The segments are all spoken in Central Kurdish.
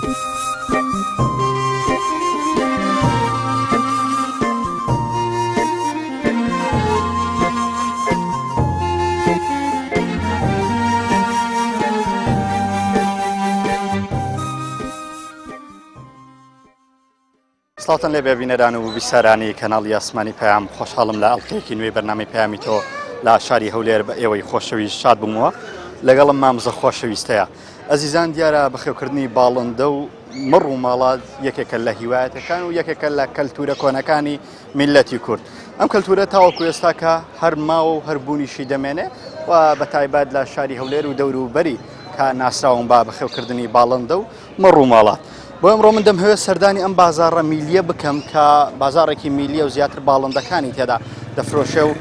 سڵاوتان لێبێ بینەران و بیسەرانی کەناڵی ئاسمانی پەیام، خۆشحاڵم لە ئەڵقەیەکی نوێی بەرنامەی پەیامی تۆ لە شاری هەولێر بە ئێوەی خۆشەویست شاد بوومەوە. لەگەڵم مامزە خۆشەویستەیە. ئەزیزان دیارە بەخێوکردنی باڵندە و مڕ و ماڵات یەکێکە لە هیوایەتەکان و یەکێکە لە کەلتورە کۆنەکانی میللەتی کورد. ئەم کەلتورە تاوەکو ئێستاکە هەر ماوە و هەر بوونیشی دەمێنێ و بە تایبەت لە شاری هەولێر و دەوروبەری کە ناسراون بە بەخێوکردنی باڵندە و مەڕ و ماڵات. بۆ ئەمڕۆ من دەمهەوێت سەردانی ئەم بازاڕە میلیە بکەم کە بازاڕێکی میلیە و زیاتر باڵندەکانی تێدا دەفرۆشێ و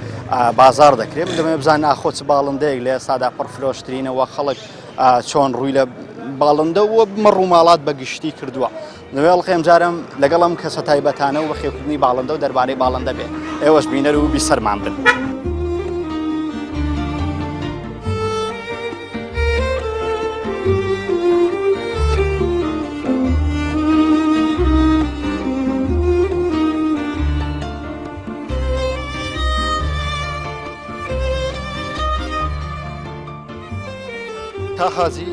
بازاڕ دەکرێت. من دەمەوێت بزانم ئاخۆ چ باڵندەیەک لە ئێستادا پڕفرۆشترینەوە، خەڵک چۆن ڕووی لە باڵندە و مەڕ و ماڵات بە گشتی کردووە. دەمەوێت ئەڵقەی ئەمجارەم لەگەڵ ئەم کەسە تایبەتانە و بەخێوکردنی باڵندە و دەربارەی باڵندە بێ. ئێوەش بینەر و بیسەرمان بن. تا حاجی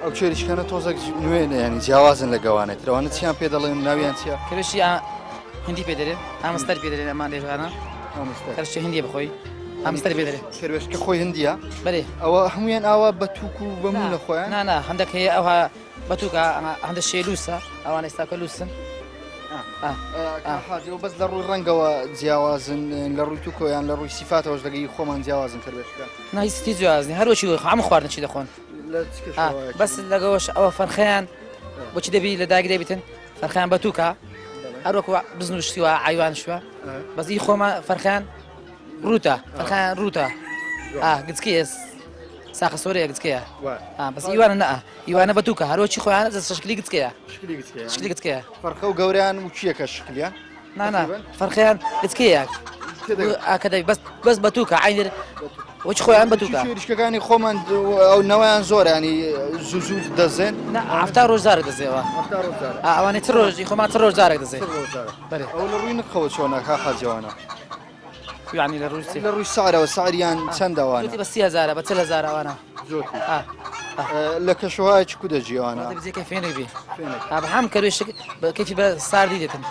ئەو چێریشکانە تۆزێک نوێنە ینی جیاوازن لە گەوانێت ترەوانە چیان پێ دەڵێن ناویان چیە کەشی هندی پێ دەرێ ئامستەر پێ دەرێن ئەمان لێژانە کەشی هندی بخۆی ئامستەر پێ دەرێ کەروێشکە خۆی هندیە بەێ ئەوە هەمویان ئاوا بە توک و بەمون لە خۆیان نانا هەندێک هەیە ئەوها بە توکە هەندە شێلوسە ئەوان ئێستاکە لوسن حاجەوە بەس لە ڕووی ڕەنگەوە جیاوازن لە ڕووی توکۆیان لە ڕووی سیفاتەوەش لەگەی خۆمان جیاوازن کەروێشکە نایستی جیاوازنی هەروەکی هەموو خواردن چی دەخۆن بەس لەگەوەش ئەوە فەرخیان بۆچی دەبی لە دایک دەبیتن فەرخیان بە توکە هەروەکو بزن و شتیوە ئایوان شوە بەس ئی خۆمە فەرخیان ڕووتە فەرخیان ڕووتە گچکەیە ساقە سۆرەیە گچکەیە بەس ئیوانە نە ئیوانە بە توکە هەروەکی خۆیان شکلی گچکەیە شکلی گچکەیە فەرخە و گەوریان و چیەکە شکلیان نانا فەرخیان گچکەیە ئاکە دەبی بەس بەس بە توکە عینر وەچ خۆیان بە توکە شکەکانی خۆمان ئەو نەوەیان زۆر ینی زوو زوو دەزێن هەفتا ڕۆژ جارێک دەزێەوە ئەوانەی چ ڕۆژی خۆمان چ ڕۆژ جارێک دەزێ ئەو لە ڕووی نرخەوە چۆنە کا حاجەوانە یعنی لە ڕووی لە ڕووی سعرەوە سعریان چەندەوانە بە 30هزارە بە 40هزار ئەوانە لە کەشوهای چ کو دەژیوانە دەبێت فێنێک بی هەم کەروێشک کەفی بە ساردی دێتن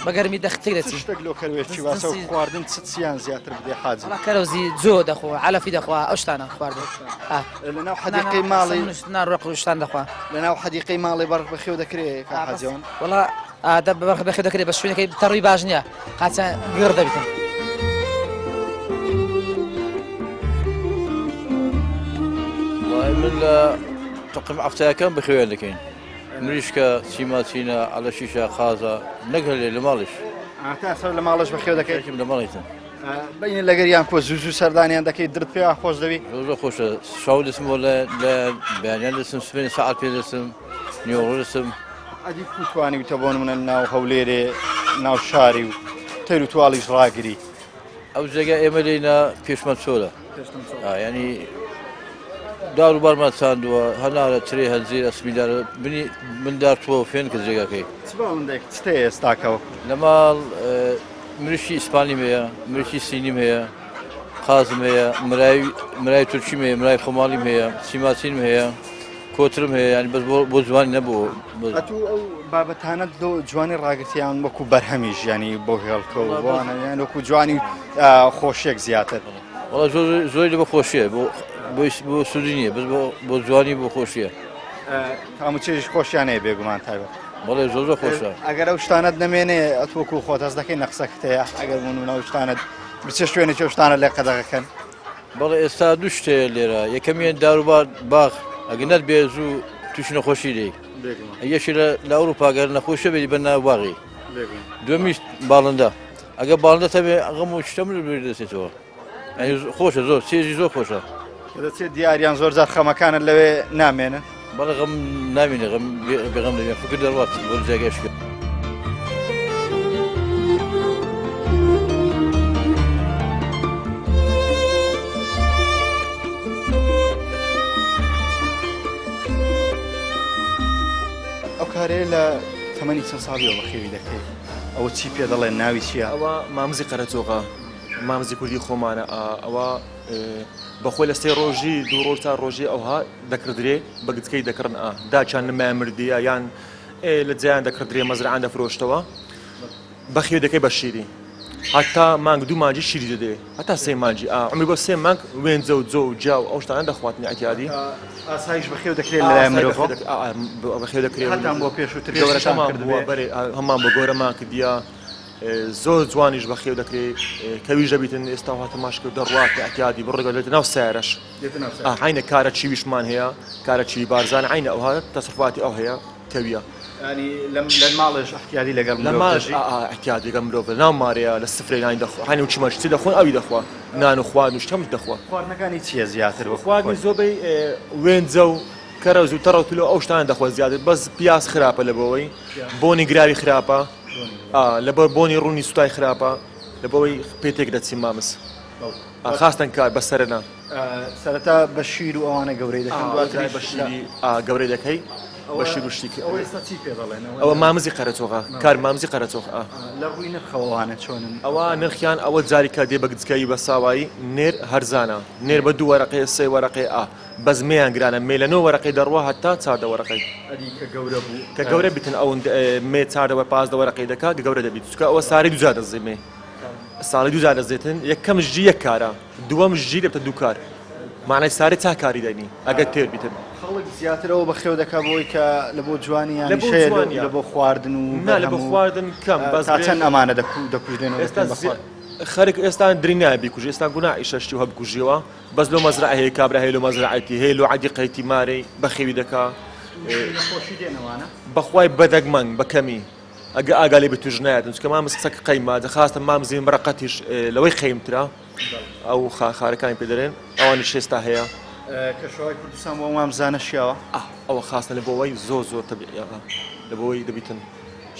بە گەرمی دەختێک دەچی شتێک لۆ کەروێشکی باسە و خواردن چ چیان زیاتر بدێ حاجی کەرەوزی جۆ دەخۆ عەلەفی دەخوا ئەو شتانە خواردن لەناو حەدیقەی ماڵی ناڕۆق شتان دەخوا لەناو حەدیقەی ماڵی بەڕ بەخێو دەکرێ حاجیان وڵا دە بەڕخ بەخێو دەکرێت بە شوێنەکەی تەڕی باش نییە قاچە گڕ دەبیتن. من لە تقم هەفتەکان بخوێن دەکەین مریشکە سیماچینە عەلە شیشە قازە نەک هەلێ لە ماڵیش تا سەر لە ماڵش بەخێو دەکەیت لە ماڵیتن بینە لەگەریان کۆ زوو زوو سەردانیان دەکەی درت پێیان خۆش دەوی زۆر زۆر خۆشە شەو دەچم بۆ لە بەیانیان دەچم سبێنێ سەعات پێ دەچم نیوەڕۆ دەچم ئەدی کو توانیوتە بۆ نمونە ناو هەولێرێ ناو شاری و تەیر و تواڵیش ڕاگری ئەو جێگا ئێمە لێینە پێشمان چۆلە ینی دار و بارمان چاندووە هەنارە ترێ هەنجیر ئەسمیدار بنی مندار تۆ فێن کە جێگاکەی چ باڵندێک چ تێ ئێستاکەوە لە ماڵ مریشکی ئیسپانیم هەیە مریشکی سینیم هەیە قازم هەیە مرای مرای تورکیم هەیە مرای خۆماڵیم هەیە سیماسینم هەیە کۆترم هەیە ینی بەس بۆ جوانی نەبوو ئەتوو ئەو بابەتانەت لۆ جوانی ڕاگرتیان وەکو بەرهەمی ژیانی بۆ هێڵکە و بۆانە یان وەکو جوانی خۆشیێک زیاتر وەڵا زۆر زۆری لە بۆ خۆشیە بۆ بۆ سوودی نییە بەس بۆ جوانی بۆ خۆشیە تام و چێژی خۆشیان هەیە بێگومان تایبەت بەڵێ زۆر زۆر خۆشە ئەگەر ئەو شتانەت نەمێنێ ئەتوەکو خۆت هەست دەکەی نەقسەکەت هەیە ئەگەر بوون و ئەو شتانەت بچێ شوێنێکی ئەو شتانە لێ قەدەغەکەن بەڵێ ئێستا دوو شت هەیە لێرە یەکەمیان داروبار باخ ئەگەر نەت بێ زوو تووشی نەخۆشی دێی یەکی لە ئەوروپا گەر نەخۆشە بێتی بە ناو باغی دومیش باڵندە ئەگە باڵندە تەبێ غەم و شتە من دەچێتەوە خۆشە زۆر چێژی زۆر خۆشە دەچێت دیاریان زۆر جار خەمەکانت لەوێ نامێنن بەڵێ غەم نامێنێ غەم بێغەم دەبێ فکر دەڕوات بۆ جێگەش ئەو کارەیە لە تەمەنی چەند ساڵیەوە بەخێوی دەکەی؟ ئەوە چی پێ دەڵێن ناوی چییە؟ ئەوە مامزی قەرەچۆغە مامزی کوردی خۆمانە ئەوە بەخۆی لە سێ ڕۆژی دوو ڕۆژ تا ڕۆژی ئەوها دەکڕدرێ بە گچکەی دەکڕن ئا داچان نمایان مردیە یان لە جیان دەکڕدرێ مەزرعان دەفرۆشتەوە بەخێو دەکەی بە شیری هەتا مانگ دوو مانگی شیری دەدێ هەتا سێ مانگی ئا عمری بۆ سێ مانگ وێنجە و جۆ و جا و ئەو شتانە دەخواتنی ئەتیادی ئاسایش بەخێو دەکرێت لەلایەن مرۆڤ بەخێو دەکرێت هەتان بۆ پێشووتر گەورەتان کردبێ بەرێ هەمان بۆ گەورەمان کردیە زۆر جوانیش بەخێو دەکرێت کەویش دەبیتن ئێستا هاتە ماش کرد دەڕوات ئەتیادی بڕگە لێتە ناو سیارەش عینە کارە چیویشمان هەیە کارە چیوی بارزان عینە ئەوها تەسرفاتی ئەو هەیە کەویە. یانی لەم لە ماڵێش ئەحتیادی لەگەڵ لە مرۆڤ ماڵ دەژی؟ ئەحتیادی لەگەڵ مرۆڤ لە ناو مارەیە لە سفرەی نانی دەخوا هەنی و چمەش چ دەخۆن ئەوی دەخوا نان و خواردن و شتەمش دەخوا. خواردنەکانی چییە زیاتر وەکو خواردنی خۆی؟ زۆربەی وێنجە و کەرەز و تەڕە و تلۆ ئەو شتانە دەخوا زیاتر بەس پیاز خراپە لەبەوەی بۆنی گراوی خراپە لەبەر بۆنی ڕوونی سوتای خراپە لەبەوەی پێ تێک دەچی مامز خاستن کار بەسەرنا. سەرەتا بە شیر و ئەوانە گەورەی دەکەن دواتریش بە شیری گەورەی دەکەی بە شیر و شتی ئەوە ئێستا چی پێ دەڵێن ئەوە مامزی قەرەچۆغە کار مامزی قەرەچۆغ ئا لە ڕووی نرخەوە ئەوانە چۆنن ئەوە نرخیان ئەوە جاری کە دێ بە گچکەیی بە ساوایی نێر هەرزانە نێر بە دوو وەرەقەیە سێ وەرەقەیە ئا بەس مێیان گرانە مێ لە نۆ وەرەقەی دەڕوا هەتا 14 وەرەقەی ئەدی کە گەورە بوو کە گەورە بیتن ئەو مێ 14 وە 15 وەرەقەی دەکا کە گەورە دەبیت چونکە ئەوە ساری دوو جار دەزێ مێ ساڵی دوو جار دەزێتن یەکەم ژی یەک کارە دووەم ژیر دەبتە دوو کار مانای سارێ چا کاری دەنی ئەگەر تێر بیتن. خەڵک زیاتر ئەوە بەخێو دەکا بۆی کە لە بۆ جوانی لە بۆ یانیش هەیە جوانیە. لە بۆ خواردن و نا لە بەرهەم بۆ و خواردن کەم بەس تا برێ چەند ئەمانە دەکو دەکوژرێن و ئێستا دەکرێن بە زی خواردن؟ خەرک ئێستا درنگ نایە بیکوژی ئێستا گوناح ئیشە شتی وە بکوژیەوە بەس لۆ مەزرعە هەیە کابرا هەیە لۆ مەزرعەتی هەیە لۆ عەدیقەیتی مارەی بەخێوی دەکا تووشی نەخۆشی دێن ئەوانە؟ بەخوای بەدەگمەن بە کەمی ئەگە ئاگا لێ بێت توش نایەتن چونکە مامز قسەکە قەیمە جا خاستە مامزی مڕەقەتیش لەوەی قەیمترە ئەو خارەکانی پێ دەرێن ئەوانیش ئێستا هەیە. کەشوهەوای کوردستان بۆ مامزانە شیاوە؟ ئەوە خاستە لە بۆوەی زۆر زۆر تەبیعیە لە بۆوەی دەبیتن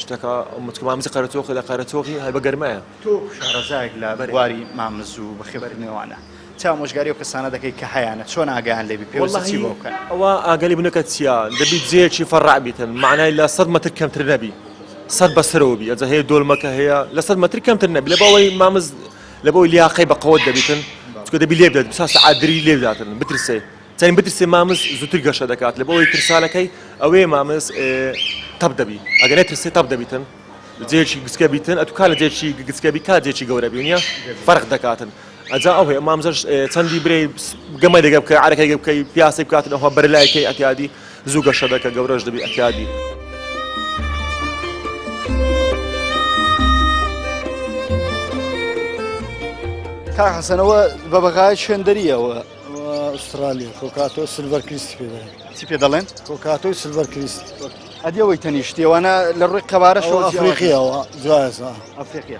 شتەکە مچکە مامزی قەرەچۆخی لە قەرەچۆخی هەر بە گەرمایە. تۆ شارەزایەک لە بواری مامز و بەخێوکردنەوانە چ ئامۆژگاری ئەو کەسانە دەکەی کە هەیانە چۆن ئاگایان لێبی پێویستە چی بۆ بکەن؟ ئەوە ئاگەلی بنەکە چییە دەبی جێیەکی فەڕع بیتن معنای لە 100 مەتر کەمتر نەبی سەد بەسەرەوە بی ئەجا هەیە دۆلمەکە هەیە لە 100 مەتر کەمتر نەبی لە باوەی مامز لە بۆی لیاقەی بە قەوەت دەبیتن چونکە دەبی لێ بدات بسا سەعات دری لێ بداتن بترسێ چەند بترسێ مامز زووتر گەشە دەکات لە بۆی ترسانەکەی ئەوەیە مامز تەپ دەبی ئەگەر نەترسێ تەپ دەبیتن جێکی گچکە بیتن ئەتو کا لە جێکی گچکە بی کا جێکی گەورە بی نیە فەرق دەکاتن ئەجا ئەو هەیە مامزەش چەندی برێ گەمە دەگە بکە عرەکەی گە بکەی پیاسی بکاتن ئەوها بەرلایکەی ئەتیادی زوو گەشە دەکە گەورەش دەبی ئەتیادی. کاک حەسەن ئەوە بەبەغای شوێندەریەوە ئوسترالیا cockatoo silver crest پێ دەڵێن. چی پێ دەڵێن؟ cockatoo ی silver crest. ئەدی ئەوەی تەنیشتی ئەوانە لە ڕووی قەبارەشەوە ئەوە ئەفریقیەوە جوایەزە. ئەفریقیە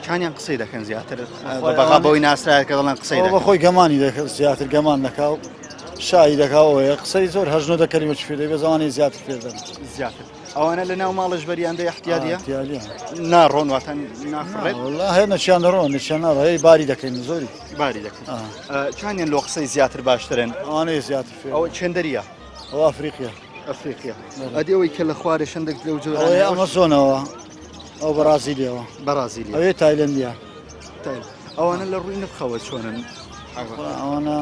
کانیان قسەی دەکەن زیاتر بەبەغا بەوەی ناسرایە کە دەڵێن قسەی دەکەن. بەخۆی گەمانی دەکرد زیاتر گەمان دەکا و شایی دەکا ئەوەیە قسەی زۆر هەژنۆ دە کەلیمە چ فێر دەبێ زمانی زیاتر فێر دەبن. زیاتر ئەوانە لە ناو ماڵش بەریان دەی احتیادیە؟ ناڕۆن واتە نافڕێت؟ والله هەیە نەچیان دەڕۆن نەچیان ناڕۆن هەیە باری دەکەین زۆری باری دەکەین چانیان لۆ قسەی زیاتر باشترن؟ ئەوانەیە زیاتر فێر ئەوە چێندەریە؟ ئەوە ئەفریقیە. ئەفریقیە ئەدی ئەوەی کە لە خوارێ شەندێک لەو جۆرە ئەوەیە ئەمەزۆنەوە ئەو بەڕازیلیەوە بەڕازیلی ئەوێ تایلەندیە ئەوانە لە ڕووی نرخەوە چۆنن ئەوانە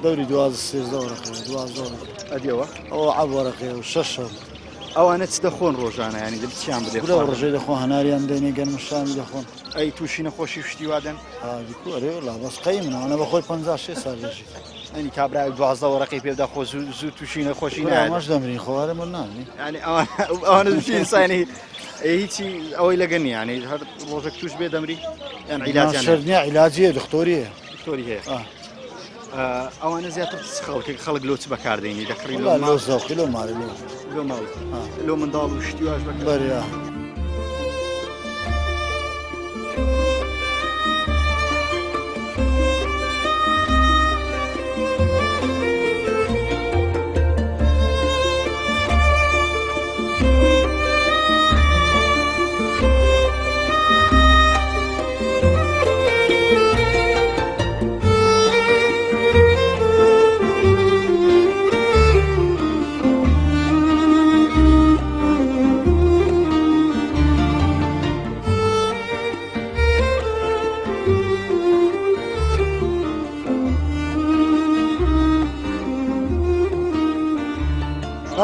دەوری دوازدە سێزدە وەرەقەیە دوازدە وەرەقە ئەدیەوە ئەوە عەب وەرەقەیە و شەش شەڕ ئەوانە چ دەخۆن ڕۆژانە ینی دەب چیان بدێ برا ڕۆژەی دەخۆن هەناریان دێنێ گەنم شامی دەخۆن ئەی تووشی نەخۆشی شتی وادەن ئەرێ وەڵا بەس قەی من ئەوانە بەخۆی 50 شێ سال دەژیت ئەنی کابرا 12 وەرەقەی پێ بدا خۆ زوو زوو تووشی نەخۆشی نایەت ئەمەش دەمرین خۆ هەرە من نامرین یعنی ئەوانە تووشی ئینسانی هیچی ئەوەی لەگە نییە یعنی هەر ڕۆژێک تووش بێ دەمری یان عیلاجیان شەرت نییە عیلاجیە دکتۆریە دکتۆری هەیە ئەوانە زیاتر خەڵکێک خەڵک لۆ چ بەکاردێنی دەکڕی لۆ لۆ زەوقی لۆ ماڵی لۆ لۆ ماڵ لۆ منداڵ و شتی واش بەکار بەریا.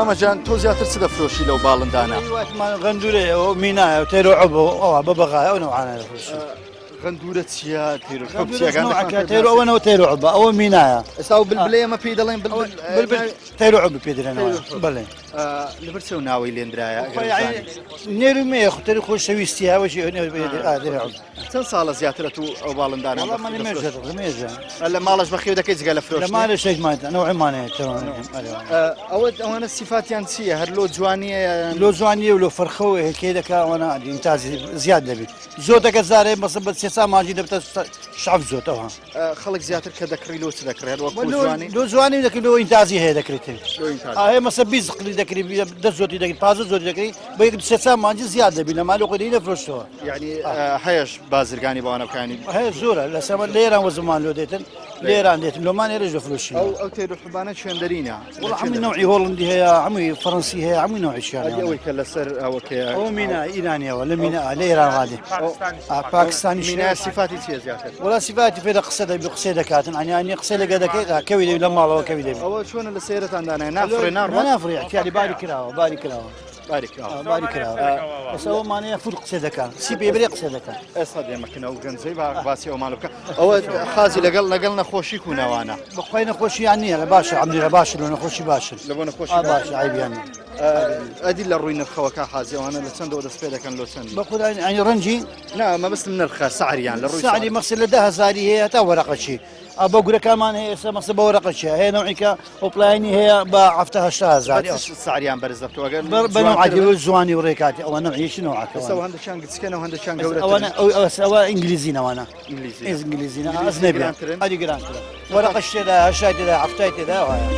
مامە جان تۆ زیاتر چ دەفرۆشی لەو باڵندانە؟ غەندورەیە و مینایە و تێرۆ عەبۆ ئەوە بە بەغایە ئەو نەوعانە دەفرۆشی. غەندورە چییە؟ تێرۆ حەب چییە؟ تێرۆ ئەوە نەوە تێرۆ عەبە ئەوە مینایە. ئێستا ئەو بلبلەیە ئەمە پێی دەڵێن بلبل بلبل تێرۆ عەب پێ دەڵێن بەڵێ. لەبەر چ ناوەی لێندرایە؟ نێر و مێ خوتەری خۆشەویستی هاوەشی ئادرێ عەب. چەند ساڵە زیاترە تو ئەو باڵندانە وەڵا من مێژە مێژە لە ماڵەش بەخێو دەکەی جگە لە فرۆشتن؟ لە ماڵێ شەیمان نەوعمانەیە ئەوە ئەوانە سیفاتیان چییە هەر لۆ جوانیە لۆ جوانیە و لۆ فەرخەوە هێکەی دەکا ئەوەنە ئینتاج زیاد دەبێت زۆر دەکە زارێ مەسە بە سێ ماجی دەبتە شعب زۆتەوە خەڵک زیاتر کە دەکڕی لۆ چ دەکڕێت وەک جوانی لۆ جوانی دەکرد لۆ ئینتاجی هەیە دەکرێت ئاهێ مەسە 20 قلی دەکری دە زۆتی دەکری پازە زۆری دەکری بە یەک سێ مانجی زیاد دەبی لە مالی خۆی نەفرۆشتەوە یعنی هەیەش بازرگانی بەوانە بکانی هەیە زۆرە لە سەمە لێران وە زمان لۆ دێتن لێران دێتن لۆمان ئێرەش دەفرۆشین ئەو ئەو تێر و حوبانە چێندەرینە وەڵا هەمووی نەوعی هۆڵندی هەیە هەمووی فەڕەنسی هەیە هەمووی نەوعیشیان ئەدی ئەوەی کە لەسەر ئەوەکەیە ئەو مینا ئیرانیەوە لە مینا لە ئێران ڕادێ پاکستانی مینا سیفاتی چیە زیاتر وەڵا سیفاتی پێ دە قسە دەبی قسەی دەکاتن ئەنیانی قسەی لەگە دەکەی کەوی دەبی لە ماڵەوە کەوی دەبی ئەوە چۆنە لە سێرەتان دانای نافڕێ ناڕوا نافڕێ احتیالی باری کراوە باری کراوە باری کراوە باری کراوە ئێستا ئەوە مانەیە فور قسە دەکا سی پێبرێ قسە دەکا ئێستا دێمەکنە و گەنجەی با باسی ئەومان بکە ئەوە حازی لەگەڵ لەگەڵ نەخۆشی کوونەوانە بەخوای نەخۆشیان نییە لە باشە عەمری باشن و نەخۆشی باشن لە بۆ نەخۆشی باشە عیبیان نییە ئەدی لە ڕووی نرخەوەکە حازی ئەوانە لە چەندەوە دەست پێ دەکەن لۆ چەند بە خودای ئەنی ڕەنجی نا مەبەستم نرخە سعریان لە ڕووی سعری مەخسر لە 10000 هەیە تا وەرەقەچی بە گورەکانمان هەیە ئێستا مەسە بە وەرەقە چیە هەیە نەوعیکە ئۆپلاینی هەیە بە هەفتا هەشتا هەزار سعریان بەرز دەبتەوە ئەگەر بە نەوعەتی و جوانی و ڕێکاتی ئەوە نەوعیەکی نەوعەکە ئێستا هەندێکیان گچکەنە و هەندێکیان گەورەترن ئەوانە ئەو ئەوە ئینگلیزی نەوانە ئینگلیزی ئینگلیزی نە ئەز نەبێ ئەدی گرانترن وەرەقەش تێدا هەشتای تێدا هەفتای تێدا وایە.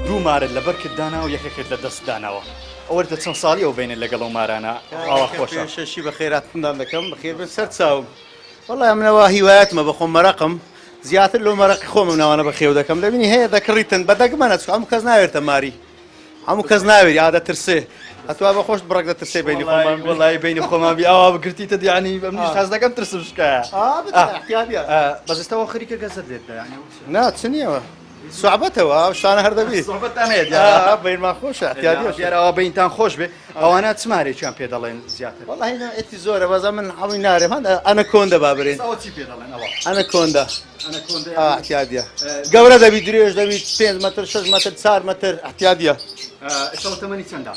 دوو مارت لەبەر کرد داناوە یەکێکت لە دەست داناوە. ئەوەردە چەند ساڵی ئەو بینە لەگەڵ ئەو مارانە ئاوا خۆشە. پێشەشی بەخێراتندان دەکەم بەخێر بن سەر چاوم وەڵای منەوە هیوایەتمە بەخۆم مەرەقم زیاتر لۆ مەرەقی خۆمم ناوانە بەخێو دەکەم دەبینی هەیە دەکڕیتن بە دەگمەنە چونکە هەموو کەس ناوێرتە ماری هەموو کەس ناوێری ئا دەترسێ هەتوا بە خۆشت بڕەک دەترسێ بینی خۆمان وەڵای بینی خۆمان بی ئاوا بگرتیتە یعنی ئەمنیش حەز دەکەم ترسم شکایە بەس ئێستا خەریکە گەزەت لێت دا یعنی نا چ نییەوە سوعبەتەوە ئەو شتانە هەر دەبی سوعبەتان هەیە دیارە بەینمان خۆشە احتیادیە دیارە ئەوە بەینتان خۆش بێ ئەوانە چ مارێکیان پێ دەڵێن زیاتر وەڵی نەوعێتی زۆرە بەس من هەمووی نارێم هەند ئەنەکۆندە با برێن ئەوە چی پێ دەڵێن ئەوە ئەنەکۆندە ئەنەکۆندە احتیادیە گەورە دەبی درێژ دەبی 5 متر 6 متر 4 متر احتیادیە ئێستا تەمەنی چەندە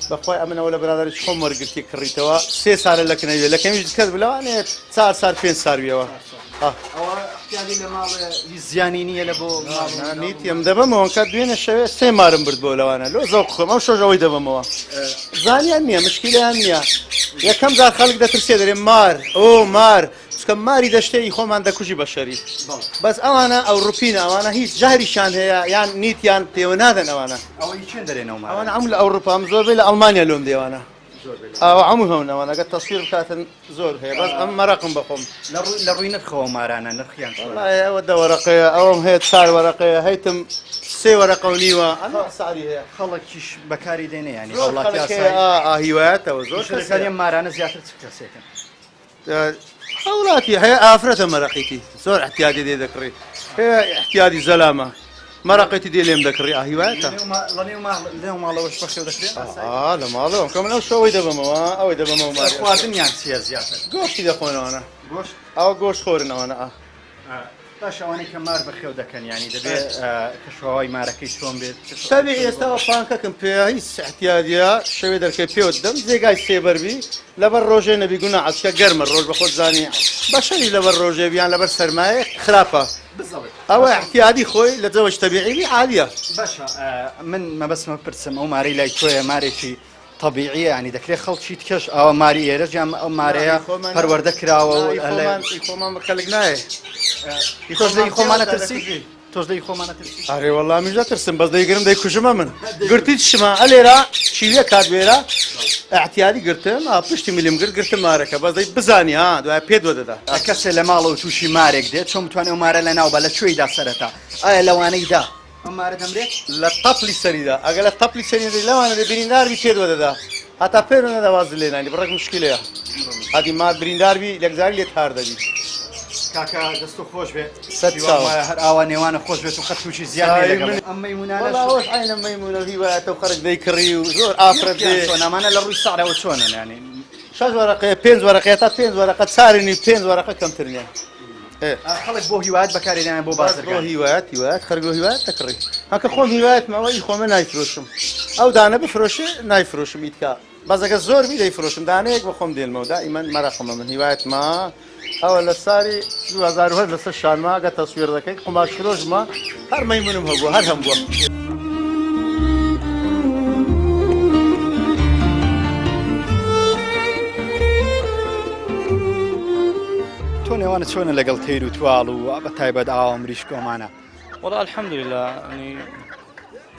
بەخوای ئەمنەوە لە برادەرێکی خۆم وەرگرتی کڕیتەوە سێ سالە لە کنەوێ لە کەمیش کەس بلەوانێت چار سال پێنج سارویەوە ئەوە احتیاجی لە ماڵێ هیچ زیانی نییە لە بۆ نیتیم دەبەمەوە کە دوێنێ شەوێ سێ مارم برد بۆ لەوانە لۆ زەوق خۆم ئەو شۆژ ئەوەی دەبەمەوە زانیان نییە مشکیلیان نییە یەکەم جار خەڵک دەترسێ دەرێ مار ئۆ مار چکە ماری دەشتەی خۆمان دەکوژی بەشەری بەس ئەوانە ئەوروپینە ئەوانە هیچ ژەهریشان هەیە یان نیتیان پێوە نادەن ئەوانە ئەوەی چێن دەرێنەوە ئەوانە ئەم لە ئەوروپا ئەم زۆربەی لە ئەڵمانیا لۆم دێوانە ئاوا عەمو هەون ئەوانە گەر تەسویر بکاتن زۆر هەیە بەس ئەم مەرەقم بەخۆم لە ڕووی نرخەوە مارانە نرخیان چۆنە؟ وەڵای ئەوە دە وەرەقەیە ئەوەم هەیە چار وەرەقەیە هەیتم سێ وەرەقە و نیوە ئەمە سعری هەیە خەڵکیش بەکاری دێنێ یانی زۆر هاوڵاتی خەڵک هەیە ئاسایی ئا ئا هیوایەتەوە زۆر کەس هەیە شوێنەکانی ئەم مارانە زیاتر چ کەسێکن؟ هاوڵاتی هەیە ئافرەتە مەرەقیتی زۆر احتیادی دێ دەکڕی هەیە احتیادی زەلامە مەرەقێتی دێ لێم دەکڕی ئا هیوایەتە لەنێو ماڵەوەش بەخێو دەکرێن ئا لە ماڵەوە کە من ئەو شەوەی دەبەمەوە ئەوەی دەبەمەوە ماری خواردنیان چییە زیاتر گۆشتی دەخۆنەوەنە گۆشت ئەوە گۆشت خۆرنەوەنە ئا باش ئەوانەی کە مار بەخێو دەکەن یانی دەبێت کەشوهەوای مارەکەی چۆن بێت تەبی ئێستا پانکەکم پێ هیچ احتیادیە شەوێ دەرکەی پێوت دەم جێگای سێبەر بی لەبەر ڕۆژێ نەبی گونا عەسکە گەرمە ڕۆژ بە خۆت زانی بەشەری لەبەر ڕۆژێ بیان لەبەر سەرمایە خراپە ئەوە احتیادی خۆی لە جەوەش تەبیعی بی عالیە. باشە من مەبەستمە بپرسم ئەو مارەی لای تۆیە مارێکی تەبیعیە یانی دەکرێت خەڵکی تکەش ئاوا ماری ئێرەش یان ئەو مارەیە پەروەردە کراوە و خۆمان بە کەلک نایێ تۆش لەی خۆمانە ترسی تۆش لەی خۆمانە ترسی ئەرێ وەڵا منیش دەترسم بەس دەیگرم دەیکوژمە من گرتی چشمە ئەلێرا چیویە کات بێرە اعتیادی گرتم ئا پشتی ملم گرت گرتم مارەکە بەس دەی بزانی ها دوای پێت وەدەدا کەسێ لە ماڵەوە تووشی مارێک دێت چۆن بتوانێت ئەو مارە لەناو بە لە کوێیدا سەرەتا ئایا لەوانەی دا ئەم مارە دەمرێت؟ لە تەپلی سەریدا ئەگەر لە تەپلی سەری نەدەی لەوانە دەی بریندار بی پێت وەدەدا هەتا پێت وەنەدا وازت لێ نانی بڕێک مشکلەیە هەدی مار بریندار بی یەکجاری لێت هار دەبی. کاکە دەست و خۆش بێ سەد هیوام وایە هەر ئاوا نێوانە خۆش بێت و قەت تووشی زیان نەی لەگەڵ ئەم مەیمونانەش. وەڵا ئەوەش عەینە مەیمونە و هیوایەتە و خەڵک دەیکڕی و زۆر ئافرەت دێ. چۆن ئەمانە لە ڕووی سعرەوە چۆنن یانی؟ شەش وەرەقەیە پێنج وەرەقەیە تا پێنج وەرەقە چاری نیو پێنج وەرەقە کەمتر نییە. خەڵک بۆ هیوایەت بەکاری دێنن بۆ بازرگانی. بۆ هیوایەت هیوایەت خەڵک بۆ هیوایەت دەکڕی. هەکە خۆم هیوایەتم ئەوە ئی خۆمە نایفرۆشم. ئەو دانە بفرۆشێ نایفرۆشم ئیتکا. بەس ئەگەر زۆر بی دەیفرۆشم دانەیەک بە خۆم دێنمەوە دائیمەن مەرەقمە من هیوایەتمە ئەوە لە ساری 2008 لەسەر شانما گە تەسویر دەکەیت قوماش فرۆشمە هەر مەیمونم هەبووە هەر هەم بووە. تۆ نێوانت چۆنە لەگەڵ تەیر و تواڵ و بە تایبەت ئاوا مریشک و ئەمانە؟ وەڵا الحمدللە ینی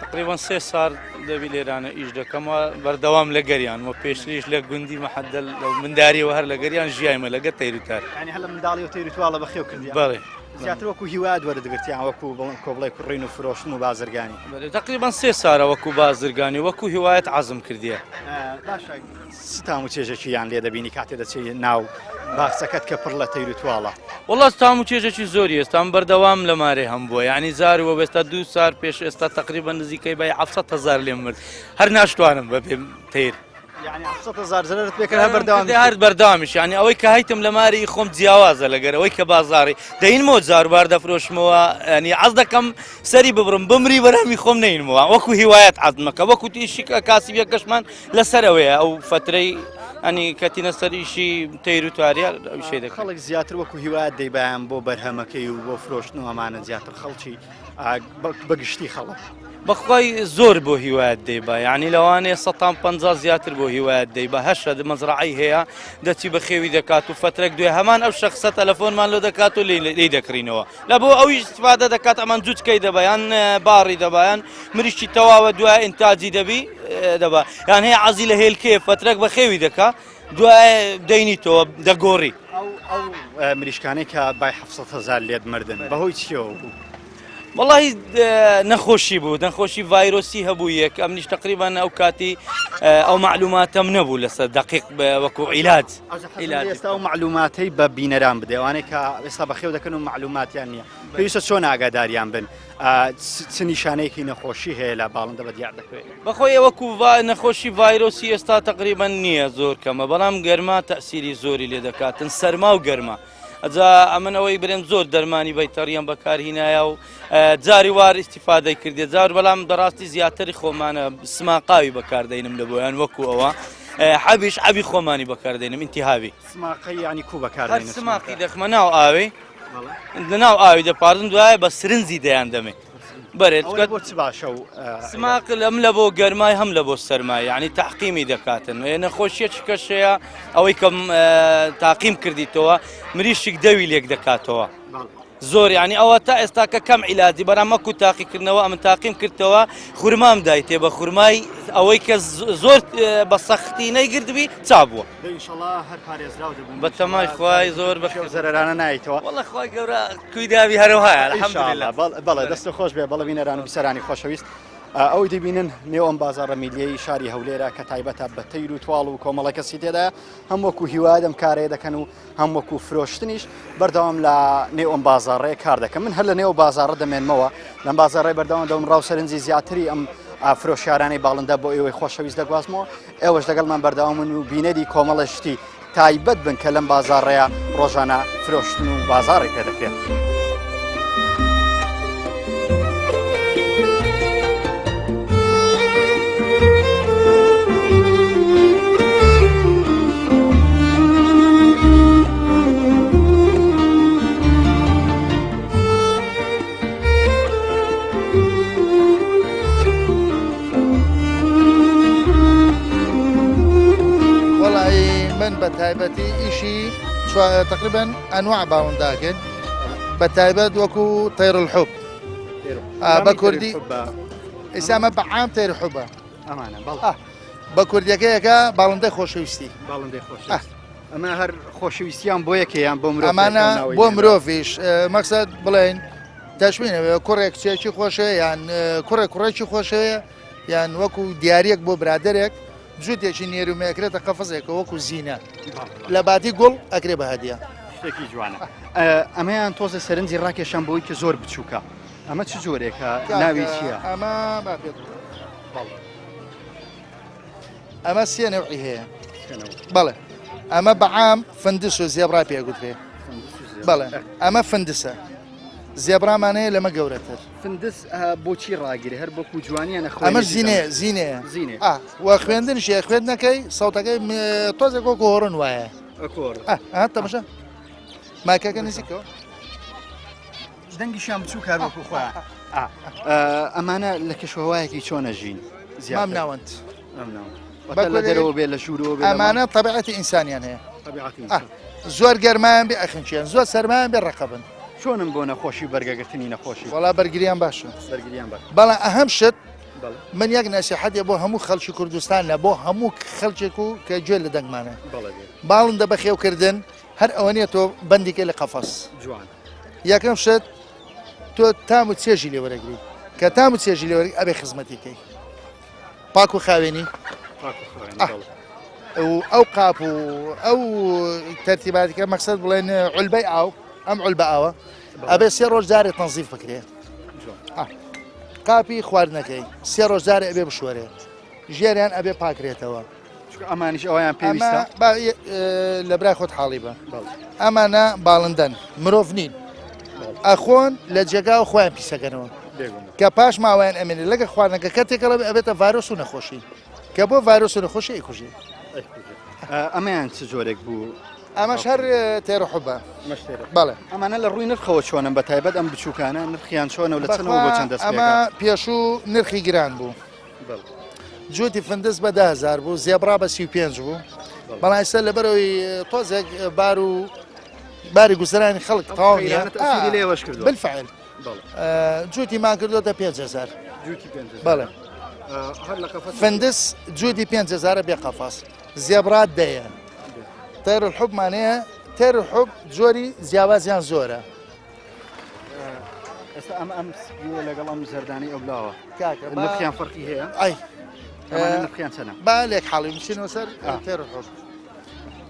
تقریبا سێ سار دەبی لێرانە ئیش دەکەم و بەردەوام لە گەریان و پێشتریش لە گوندی مەحەدەل لە منداریەوە هەر لە گەریان ژیایمە لەگە تەیر و تار. یعنی هەر لە منداڵیەوە تەیر و تواڵە بەخێو کردیان؟ بەڵێ. زیاتر وەکو هیوایەت وەردگرتیان وەکو بڵێن کۆبڵێ کوڕین و فرۆشتن و بازرگانی؟ بەڵێ تقریبا سێ سارە وەکو بازرگانی وەکو هیوایەت عەزم کردیە. باشە چ تام و چێژێکی یان لێ دەبینی کاتێ دەچی ناو باخچەکەت کە پڕ لە تەیر و تواڵە؟ وەڵا تام و چێژێکی زۆری ئێستا من بەردەوام لە مارێ هەم بووە یعنی جار وە ئێستا دوو سار پێش ئێستا تقریبا نزیکەی بای 700 هزار لێم مرد هەر ناشتوانم بە پێم تەیر یعنی 700 هزار زەرەرت پێ کرد هەر بەردەوام هەر بەردەوامیش یعنی ئەوەی کە هەیتم لە ماری خۆم جیاوازە لەگەر ئەوەی کە بازاڕی دەینمەوە جاروبار دەفرۆشمەوە ینی عەز دەکەم سەری ببڕم بمری بەرهەمی خۆم نەینمەوە وەکو هیوایەت عەزمەکە وەکو تیشی کاسبیەکەشمان لەسەر ئەوەیە ئەو فترەی ئەنی کەتینە سەر ئیشی تەیر و تاریە ئەو شەی دەکەن. خەڵک زیاتر وەکو هیوایەت دەیبایان بۆ بەرهەمەکەی و بۆ فرۆشتن و ئەمانە زیاتر خەڵکی بە گشتی خەڵک. بەخوای زۆر بۆ هیوایەت دەیبا یعنی لەوانەیە سەتان پەنجا زیاتر بۆ هیوایەت دەیبا هەشە مەزرعەی هەیە دەچی بە خێوی دەکات و فترەک دوێ هەمان ئەو شخصە تەلەفۆنمان لۆ دەکات و لێی دەکڕینەوە لە بۆ ئەویش استفادە دەکات ئەمان جوچکەی دەبا یان باڕی دەبا یان مریشکی تەواوە دوای ئینتاجی دەبی دەبا یان هەیە عەزی لە هێلکەیە فترەک بە خێوی دەکا دوای دەینیتەوە دەگۆڕی. ئەو ئەو مریشکانەی کە بای 700 هەزار لێت مردن بەهۆی چیەوە بوو؟ وەڵی نەخۆشی بوو نەخۆشی ڤایرۆسی هەبوو یەک ئەمنیش تقریبان ئەو کاتی ئەو معلوماتەم نەبوو لەسەر دقیق وەکو عیلاج ئێستا ئەو معلوماتەی بە بینەران بدەێ ئەوانەی کە ئێستا بەخێو دەکەن و معلوماتیان نییە پێویستە چۆن ئاگاداریان بن چ نیشانەیەکی نەخۆشی هەیە لە باڵندە بە دیار دەکەوێت؟ بەخۆی وەکو نەخۆشی ڤایرۆسی ئێستا تقریبان نییە زۆر کەمە بەڵام گەرما تەسیری زۆری لێ دەکاتن سەرما و گەرما ئەجا ئەمن ئەوەی برێم زۆر دەرمانی بەیتەڕیان بەکارهینایە و جاری وار ئیسیفادەی کردێ جار بەڵام بەڕاستی زیاتری خۆمانە سماقاوی بەکاردەینم لە بۆیان وەکو ئەوە حەبیش عەبی خۆمانی بەکاردێنم ئینتیهابی سماقی ینی کو بەکار سماقی دەخمە ناو ئاوی لە ناو ئاوی دەپارن دوایە بە سرنجی دەیان دەمێ بەرێت بۆ چ باشە و سماق لەم لە بۆ گەرمای هەم لە بۆ سەرمای یعنی تحقیمی دەکاتن نەخۆشیەکی کەشەیە ئەوەی کەم تاقیم کردیتەوە مریشک دەوی لێک دەکاتەوە. زۆر یعنی ئەوە تا ئێستا کە کەم عیلاجی بەرام مەکو تاقیکردنەوە ئەمن تاقیم کردەوە خورمام دایتێ بە خورمای ئەوەی کە زۆر بە سەختی نەیگردبی چا بووە بە تەمای خوای زۆر بە زەرەرانە نایتەوە وەڵا خوای گەورە کوی داوی هەرەوهایە الحمدلله بەڵێ دەست خۆش بێ بەڵێ بینەران و بیسەرانی خۆشەویست ئەوەی دەبینن نێو ئەم بازاڕە میلیەی شاری هەولێرە کە تایبەتە بە تەیر و تواڵ و کۆمەڵە کەسی تێدا هەم وەکو هیوا دەم کارەیە دەکەن و هەم وەکو فرۆشتنیش بەردەوام لە نێو ئەم بازاڕەیە کار دەکەم من هەر لە نێو بازاڕە دەمێنمەوە لەم بازاڕی بەردەوام دەم ڕاو سەرنجی زیاتری ئەم فرۆشیارانەی باڵندە بۆ ئێوەی خۆشەویست دەگوازمەوە ئێوەش لەگەڵمان بەردەوامن و بینەری کۆمەڵە شتی تایبەت بن کە لەم بازاڕەیە ڕۆژانە فرۆشتن و بازاڕی پێ دەکرێت. وەڵی من بە تایبەتی ئیشی تقریبا ئەنواع باڵنداکرد بە تایبەت وەکو طیر الحب بە کوردی ئیسامە بە عام طیر حبە ئەمانە بەڵێ بە کوردیەکەیەکە باڵندەی خۆشەویستی باڵندەی خۆشەویست ئەمە هەر خۆشەویستیان بۆ یەکەیان بۆ مرۆڤ ئەمانە بۆ مرۆڤیش مەقسەد بڵێن تەشمینەوە کوڕێک کچێکی خۆشەوێ یان کوڕێک کوڕێکی خۆشەوێ یان وەکو دیارەک بۆ برادێک جووتێکی نێرومێکرێتە قەفزێکە وەکو زیینە لە باتی گوڵ ئەکرێ بە هەدیە. شتێکی جوانە. ئەمەیان تۆزە سەرنجی ڕاکێشان بۆی کە زۆر بچووکە. ئەمە چ جۆرێکە ناوی چییە؟ ئەمە با پێت ئەمە سێ نەوعی هەیە بەڵێ ئەمە بەعام فندس و زێبرا پێگوترێ بەڵێ ئەمە فندسە زێبرامان هەیە لەمە گەورەتر فندس بۆچی ڕاگیری هەر بۆکو جوانیە نەخۆ ئەمە زینێ زینێ زینێ و خوێندنشی خوێندنەکەی سەوتەکەی تۆزێک وەکو هۆڕن وایە تەمەشا مایکەکە نزیکەوە دەنگیشیان بچوو کار وەکو خۆیان ئەمانە لە کەشوهوایەکی چۆنە ژین مام ناوەند لە دەرەوە بێ لە ژوورەوە بێ ئەمانە طبیعەتی ئینسانیان هەیە زۆر گەرمایان بێ ئەخنچیان زۆر سەرمایان بێ ڕقبن چۆنم بۆ نەخۆشی بەرگەگرتنی نەخۆشی وەڵا بەرگریان باشە بەرگریان باش بەڵام ئەهم شت من یەک نەسیحەتێ بۆ هەموو خەڵکی کوردستان لە بۆ هەموو خەڵکێک و کە گوێ لە دەنگمانە باڵندە بەخێوکردن هەر ئەوە نیە تۆ بەندیکەی لە قەفەس جوان یەکەم شت تۆ تام و چێژی لێ وەرەگری کە تام و چێژی لێ وەرگری ئەبێ خزمەتی کەی پاک و خاوێنی و ئەو قاپ و ئەو تەرتیباتەکە مەقسەد بڵێن عولبەی ئاو ئەم عولبە ئاوە ئەبێ سێ ڕۆژ جارێ تەنزیف بکرێ قاپی خواردنەکەی سێ ڕۆژ جارێ ئەبێ بشۆرێ ژێریان ئەبێ پاکرێتەوە چونکە ئەمانیش ئەویان پێویستە لە برای خۆت حاڵی بە ئەمانە باڵندەن مرۆڤ نین ئەخۆن لە جێگا و خۆیان پیسەکەنەوە کە پاش ماوەیان ئەمێنێ لەگە خواردنەکە کە تێکەڵە ئەبێتە ڤایرۆس و نەخۆشی کە بۆ ڤایرۆس و نەخۆشی ئەیکوژێ ئەمەیان چ جۆرێک بوو ئەمەش هەر تێرە حوبە بەڵێ ئەمانە لە ڕووی نرخەوە چۆنم بە تایبەت ئەم بچووکانە نرخیان چۆنە و لە چەنەوە بۆ چەند دەست ئەمە پێشوو نرخی گران بوو جووتی فندس بە 10هزار بوو زێبرا بە 35 بوو بەڵام ئێستا لەبەرەوەی تۆزێک بار و باری گوزەرانی خەڵک تەواو لێوەش کرد بالفعل جووتی مان کردوتە 5000 بەڵێ فندس جوودی 5000 بێ قەفەس زێبرا دەیە تەر الحبمانەیە تەر الحب جۆری جیاوازیان زۆرە ئێستا ئەم ئەم سپیە لەگەڵ ئەم زەردانەی ئەولاوە کاکە نرخیان فەرقی هەیە ئەی ئەمانە نرخیان چەنە با لێک حاڵی بچینەوە سەر تێر حب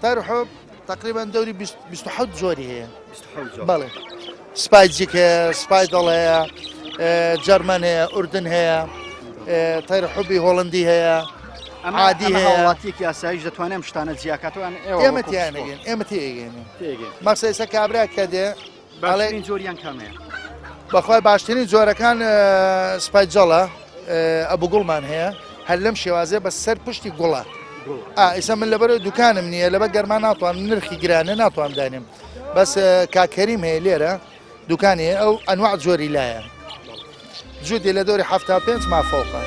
تێر حب تقریبا دەوری 27 جۆری هەیە بەڵێ سپای جیک هەیە سپای دڵ هەیە جەرمەن هەیە ئوردن هەیە تێر حبی هۆڵندی هەیە عادی هەیە وڵاتیەکی ئاسایش دەتوانێت ئەم شتانە جیاکاتەوە ئێمە تیانەگەن ئێمە تێگەین مەسە ئێستا کابرا کە دێ باشترین جۆریان کامەیە؟ بەخوای باشترین جۆرەکان سپای جەڵە ئەبوو گوڵمان هەیە هەر لەم شێوازێ بە سەر پشتی گوڵە ئیسا من لەبەر دوکانم نییە لەبە گەرما ناتوان نرخی گرانە ناتوان دانێم بەس کاکەریم هەیە لێرە دوکانی ئەو ئەنواع جۆری لایە جودی لە دەوری 75 ما فوقە.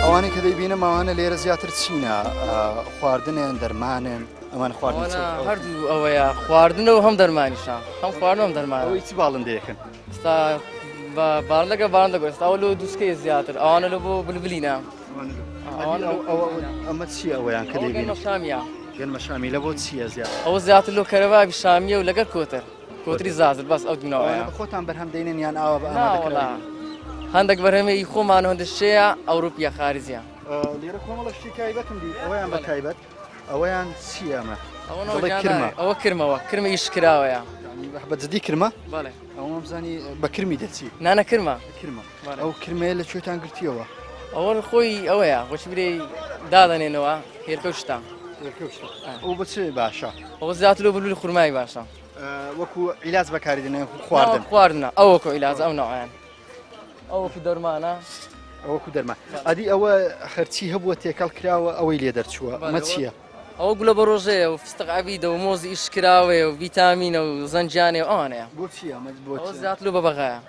ئەوانەی کە دەیبینم ئەوانە لێرە زیاتر چینە خواردنێن دەرمانن ئەمان خواردن هەردوو ئەوەیە خواردنە و هەم دەرمانیشە هەم خواردن هەم دەرمان ئەوەی چ باڵندەیەکن ئستا باڵندەکە باڵندە گۆست ئەوە لۆ دووسکەی زیاتر ئەوانە لە بۆ بلبلینە ئەمە چی ئەوەیان کە دەیبینم شامیە گەنمە شامی لە بۆ چییە زیاتر ئەوە زیاتر لۆ کەرەبابی شامیە و لەگەر کۆتر کۆتری زازر بەس ئەو دونەوەیە خۆتان بەرهەم دەینن یان ئاوا بە ئامادە هەندێک بەرهەمی خۆمان هەندێک شەیە ئەوروپیە خارجیە لێرە کۆمەڵە شتی تایبەتم دیت ئەوەیان بە تایبەت ئەوەیان چییە ئەمە کرمە ئەوە کرمەوە کرمە ئیش کراوەیە بە جدی کرمە بەڵێ ئەوەم زانی بە کرمی دەچی نانە کرمە کرمە ئەو کرمەیە لە کوێتان گرتیەوە ئەوە خۆی ئەوەیە بۆچی برێ دادەنێنەوە هێلکە و شتە ئەو بە چ باشە ئەوە زیاتر لۆ بلولی خورمای باشە وەکو عیلاج بەکاری دێنێ خواردن خواردنە ئەو وەکو عیلاج ئەو نەوعیان ئەو وەکو دەرمانە ئەوەکو دەرمان ئەدی ئەوە هەرچی هەبووە تێکەڵ کراوە ئەوەی لێ دەرچووە ئەمە چییە؟ ئەوە گولە بە ڕۆژەیە و فستق عەبیدە و مۆزی ئیشکراوەیە و ڤیتامینە و زەنجانێ و ئەوانەیە. بۆ چییە ئەمە بۆ ئەوە زیاتر لۆ بەبەغایە.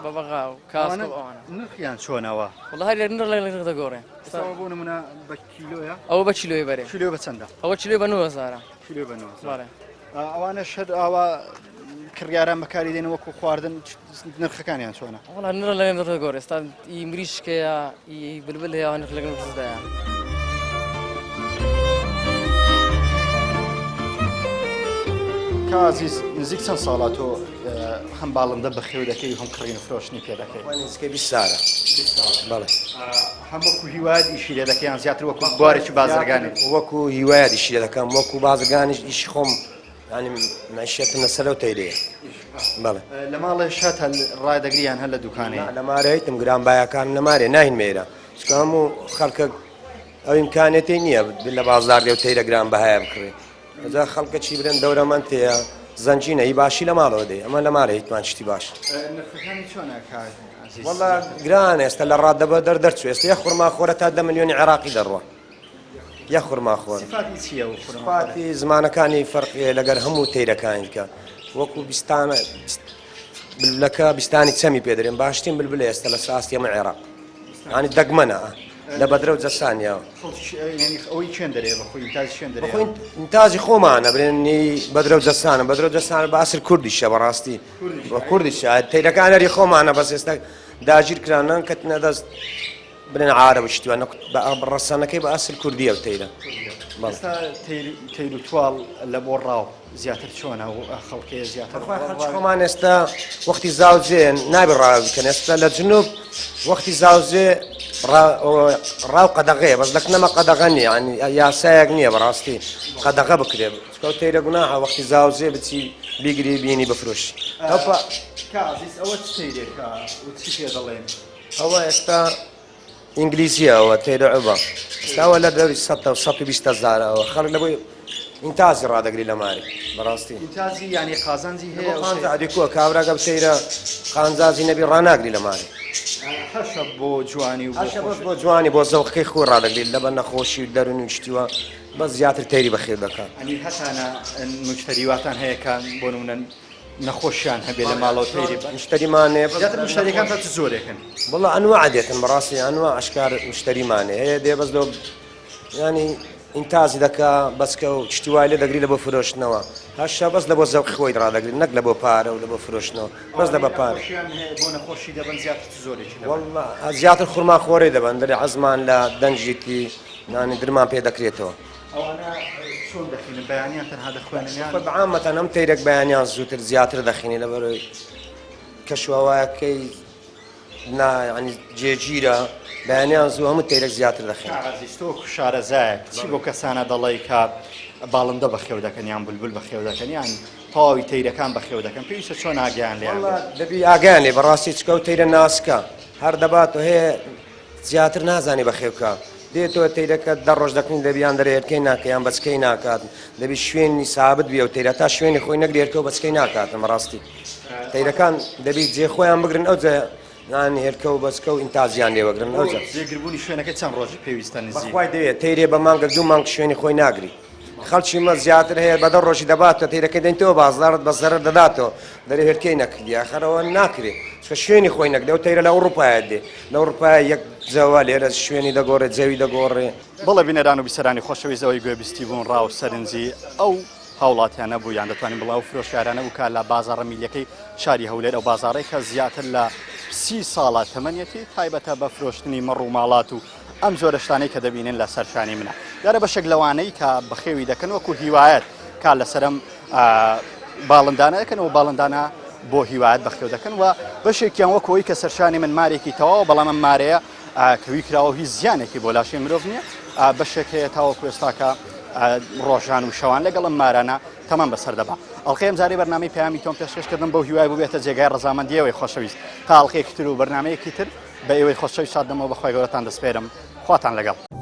بەبەغا و کاسکۆ و ئەوانە. نرخیان چۆنەوە؟ وەڵا هەر نرخ لەگەڵ نرخ دەگۆڕێ. ئێستا ئەوە بۆ نمونە بە کیلۆیە؟ ئەوە بە کیلۆی بەرێ. کیلۆی بە چەندە؟ ئەوە کیلۆی بە 9000ە. کیلۆی بە 9000. بەڵێ. ئەوانەش هەر ئاوا کڕیاران بەکاری دێنن وەکو خواردن نرخەکانیان چۆنە؟ وەڵا نرخ لەگەڵ نرخ دەگۆڕێ ئێستا ئی مریشک هەیە ئی بلبل هەیە نرخ لەگەڵ نرخدایە. کازیز نزیک چەند ساڵە تۆ هەم باڵندە بەخێو دەکەی و هەم کڕین و فرۆشتنی پێ دەکەی؟ نزیکەی 20 ساڵە. 20 ساڵە. بەڵێ. هەم وەکو هیوایەت ئیشی لێ دەکەی یان زیاتر وەکو بوارێکی بازرگانی؟ وەکو هیوایەت ئیشی لێ دەکەم وەکو بازرگانیش ئیشی خۆم یانی مەعیشەتم لەسەر ئەو تەیرەیە. بەڵێ. لە ماڵێ شات هەر ڕادەگری یان هەر لە دوکانێ؟ لە مارێ هیتم گرانبایەکانم لە مارێ ناهینمە ئێرە چونکە هەموو خەڵکە ئەو ئیمکانێتەی نییە لە بازار دێ و تەیرە گرانبەهایە بکڕێ. ئەجا خەڵکە چی برێن دەورەمەند تێیە زەنجینە هی باشی لە ماڵەوە دێ ئەمە لە ماڵێ هیچمان شتی باش. نرخەکانی چۆنە کاک عەزیز؟ وەڵا گرانە ئێستا لە ڕادە بە دەر دەرچوو ئێستا یەک خورما خۆرە تا دە ملیۆنی عێراقی دەڕوا یەک خورما خۆر. سیفاتی چییە ئەو خورما خۆرە؟ سیفاتی زمانەکانی فەرقی هەیە لەگەر هەموو تەیرەکانی دیکە وەکو بیستانە بلبلەکە بیستانی چەمی پێ دەرێن باشترین بلبلە ئێستا لە ئاستی ئەمە عێراق یانی دەگمەنە لە بەدرە و جەسانیەوە. ئەوەی چێن دەرێ بەخۆی ئینتاجی چێن دەرێ؟ بەخۆی ئینتاجی خۆمانە برێنی بەدرە و جەسانە بەدرە و جەسانە بە ئەسر کوردیشە بەڕاستی بە کوردیشە تەیرەکان هەری خۆمانە بەس ئێستا داگیر کران نان کەتنە دەست برێن عارەب و شتیوان بە ڕەسەنەکەی بە ئەسر کوردیە و تەیرە. ئێستا تەیر و تواڵ لە بۆ ڕاو زیاتر چۆنە و خەڵکێ زیاتر خۆمان ئێستا وەختی زاوجێ نابێ ڕاو بکەن ئێستا لە جنوب وەختی زاوجێ ڕاو قەدەغەیە بەس لەکنەمە قەدەغە نییە ینی یاسایەک نییە بەڕاستی قەدەغە بکرێ چکە تەیرە گوناحە وەختی زاوجێ بچی بیگری بینی بفرۆشی ئەوە چ تەیرێکە و چی پێ دەڵێن؟ ئەوە ئێستا ئینگلیزیە ئەوە تەیرە عوبە ئێستا ئەوە لە دەوری سەد و 120 هەزارە ئەوە خەڵک لە بۆی ئینتازی ڕادەگری لە ماری بەڕاستی ئینتازی یعنی قازانجی هەیە ئەو قازانجی ئەدی کووە کابرا گەب تەیرە قانجازی نەبی ڕاناگری لە ماری هەشە بۆ جوانی و بۆ هەشە بەس خۆشی بۆ جوانی بۆ زەوقەکەی خۆی ڕادەگری لەبەر نەخۆشی و دەروونی و شتیوە بەس زیاتر تەیری بەخێو دەکات. ئەنی هەتانە مشتەری واتان هەیە کە بۆ نمونە نەخۆشیان هەبێ لە ماڵەوە تەیری بەن. مشتەریمان هەیە بەس زیاتر مشتەریەکان تا چ جۆرێکن؟ وەڵا ئەنواع دێتن بەڕاستی ئەنواع ئەشکار مشتەریمان هەیە دێ بەس لۆ ینی ئینتازی دەکا بەچکە و شتی وای لێ دەگری لە بۆ فرۆشتنەوە هەشە بەس لە بۆ زەوقی خۆی ڕادەگری نەک لە بۆ پارە و لە بۆ فرۆشتنەوە بەس لە بە پارە نەخۆشیان هەیە بۆ نەخۆشی دەبەن زیاتر چ جۆرێکی دەبەن؟ وەڵا زیاتر خورما خۆرەی دەبەن دەرێ عەزمان لە دەنگێکی نانی درمان پێ دەکرێتەوە. ئەوانە چۆن دەخینن بەیانیان تەنها دەخوێنن یان؟ خۆی بەعامەتەن ئەم تەیرەک بەیانیان زووتر زیاتر دەخینی لەبەرەوەی کەشوهەوایەکەی نا یعنی جێگیرە بەیانیان زوو هەموو تەیرەک زیاتر دەخێن. کاک عەزیز تۆ وەکو شارەزایەک چی بۆ کەسانە دەڵێی کە باڵندە بەخێو دەکەن یان بولبول بەخێو دەکەن یان تەواوی تەیرەکان بەخێو دەکەن پێویستە چۆن ئاگایان لێیان بێت؟ دەبی ئاگایان لێ بەڕاستی چکە و تەیرە ناسکە هەر دەبات و هەیە زیاتر نازانی بەخێو بکا دێتەوە تەیرەکە دە ڕۆژ دەکەین دەبی یان دەرێ هێلکەی ناکە یان بەچکەی ناکات دەبی شوێنی سابت بێ و تەیرە تا شوێنی خۆی نەگری هێلکە و بەچکەی ناکاتن بەڕاستی تەیرەکان دەبی جێ خۆیان بگرن ئەو جێ نان هێلکە و بەچکە و ئینتاجیان لێ وەگرن ئەو جا جێگربوونی شوێنەکە چەند ڕۆژی پێویستە نزیک بەخوای دەوێت تەیرێ بە مانگە دوو مانگ شوێنی خۆی ناگری خەڵکی مە زیاتر هەیە بە دە ڕۆژی دەباتەوە تەیرەکەی دەینتەوە بازاڕت بە زەرەر دەداتەوە دەرێ هێلکەی نەکردیە خەرەوە ناکرێ چونکە شوێنی خۆی نەکردێ ئەو تەیرە لە ئەوڕوپایە دێ لە ئەوڕوپایە یەک جەوە لێرە شوێنی دەگۆڕێ جەوی دەگۆڕێ. بەڵێ بینەران و بیسەرانی خۆشەویست ئەوەی گوێبیستی بوون ڕا و سەرنجی ئەو هاوڵاتیانە بوو یان دەتوانین بڵێ ئەو فرۆشیارانە بوو کە لە بازاڕە میللیەکەی شاری هەولێر ئەو بازاڕەی کە زیاتر لە سی ساڵە تەمەنیەتی تایبەتە بە فرۆشتنی مەڕ و ماڵات و ئەم جۆرە شتانەی کە دەبینن لە سەر شانی منە دیارە بەشێک لەوانەی کە بەخێوی دەکەن وەکو هیوایەت کار لەسەرم باڵندانە دەکەن و باڵندانە بۆ هیوایەت بەخێو دەکەن و بەشێکیان وەکەوەی کە سەرشانی من مارێکی تەواو بەڵام ئەم مارەیە کەوی کراوە هیچ زیانێکی بۆ لاشەی مرۆڤ نییە بەشێک هەیە تاوەکو ئێستاکە ڕۆژان و شەوان لەگەڵ ئەم مارانە تەمان بەسەر دەبا ئەڵقەی ئەمجارەی بەرنامەی پەیامی تۆم پێشکەشکردن بەو هیوای بووبێتە جێگای ڕەزامەندیەوەی خۆشەویست تا ئەڵقەیەکی تر و بەرنامەیەکی تر بە ئێوەی خۆشەویست شاد دەمەوە بەخوای گەورەتان دەسپێرم خواتان لەگەڵ.